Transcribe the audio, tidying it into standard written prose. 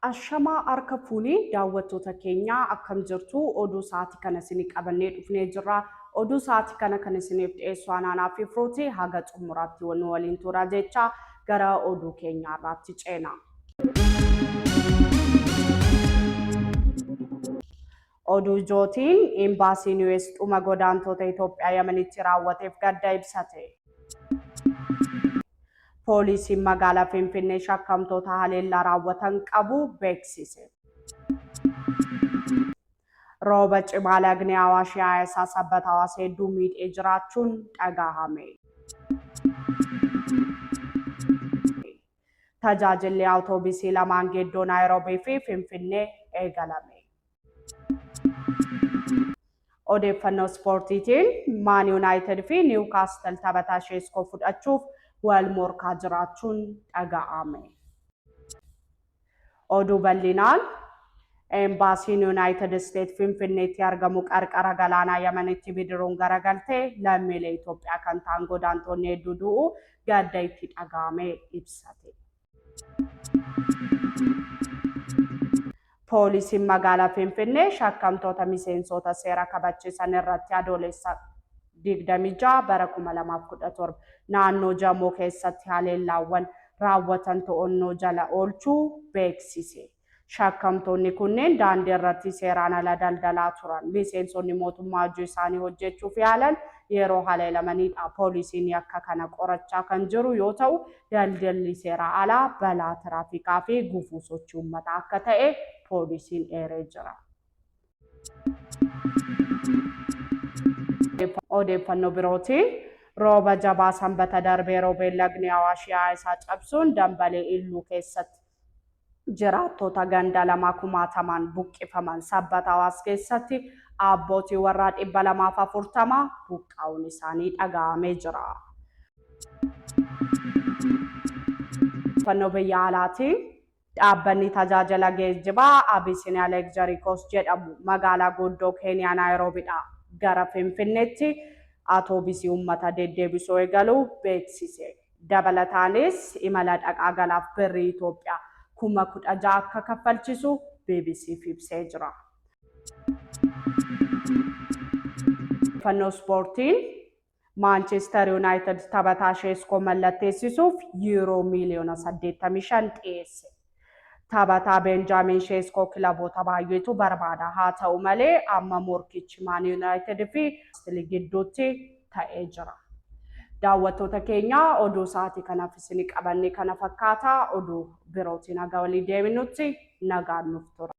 Ashamaa harka fuunee daawwattoota keenyaa, akkam jirtu? Oduu sa'aatii kana isinii qabannee dhufnee jirra. Oduu sa'aatii kana kan isiniif dhiyeessu Anaanaa fi Firuuti. Haga xumuraatti nu waliin tura jecha gara oduu keenyaa irraatti ceena. Oduu ijootiin, Imbaasiin US dhuma godaantoota Itoophiyaa Yamanitti raawwateef gadda ibsate. Poolisiin magaalaa Finfinnee shakkamtoota haleellaa raawwatan qabuu beeksise. Rooba cimaa lagni Awaash yaa'a isaa Sabbata hawaasa hedduu miidhee jiraachuun dhagahame. Tajaajilli Awutoobisii lamaan gidduu Naayiroobii fi Finfinnee eegalame. Odeeffannoo ispoortiitiin, Maan Yuunaayitid fi Niwukaastil taphataa Sheeskoo fudhachuuf wal morkaa jiraachuun dhaga'ame. Oduu bal'inaan, Embaasiin Yunaayitid Isteet Finfinneetti argamu qarqara galaanaa Yamanitti bidiruun garagalte lammiilee Itoophiyaa kan ta'an godaantonni hedduu du'uu gadda itti dhaga'ame ibsate. Poolisiin magaalaa Finfinnee shakkamtoota miseensoota seera kabachiisan irratti Adoolessa 26 bara 2017 naannoo Jamoo keessatti haleellaawwan raawwatan to'onnoo jala oolchuu beeksise. Shakkamtoonni kunneen daandii irratti seeraan ala daldalaa turan. Miseensonni mootummaa hojii isaanii hojjechuuf yaalan yeroo haleelamanidha. Poolisiin yakka kana qorachaa kan jiru yoo ta'u, daldalli seeraa alaa balaa tiraafikaa fi gufuu sochii uummataa akka ta'e poolisiin eeree jira. Odeeffannoo birootiin, rooba jabaa Sanbata darbee roobeen lagni Awaash yaa'a isaa cabsuun Dambalee Illuu keessatti jiraattota ganda lamaa kumaatamaan buqqifaman. Sabbata Hawaas keessatti abbootii warraa 240 buqqa'uun isaanii dhaga'amee jira. Odeeffannoo biyya alaatiin, Dhaabbanni tajaajila geejjibaa Abyssinia Luxury Coach jedhamu magaalaa guddoo Keeniyaa Naayiroobiidhaa gara Finfinneetti atoobisii uummata deddeebisuu eegaluu beeksise. Dabalataanis imala dhaqaa galaaf birrii Itoophiyaa 16,000 akka kaffalchisu BBCf ibsee jira. Odeeffannoo Ispoortiin, Maanchister Yuunaayitid taphataa Sheeskoo mallatteessisuuf Yuuroo miiliyoona 85 dhiyeesse. Taphataa Beenjaamiin Sheeskoo kilaboota baay'eetu barbaada. Haa ta'u malee amma morkichi Maan Yuunaayitid fi Arsenal gidduutti ta'ee jira. Daawwattoota keenya, oduu sa'aatii kanaaf isinii qabanne kana fakkaata. Oduu birootiin haga walii deebinutti nagaan nuuf tura.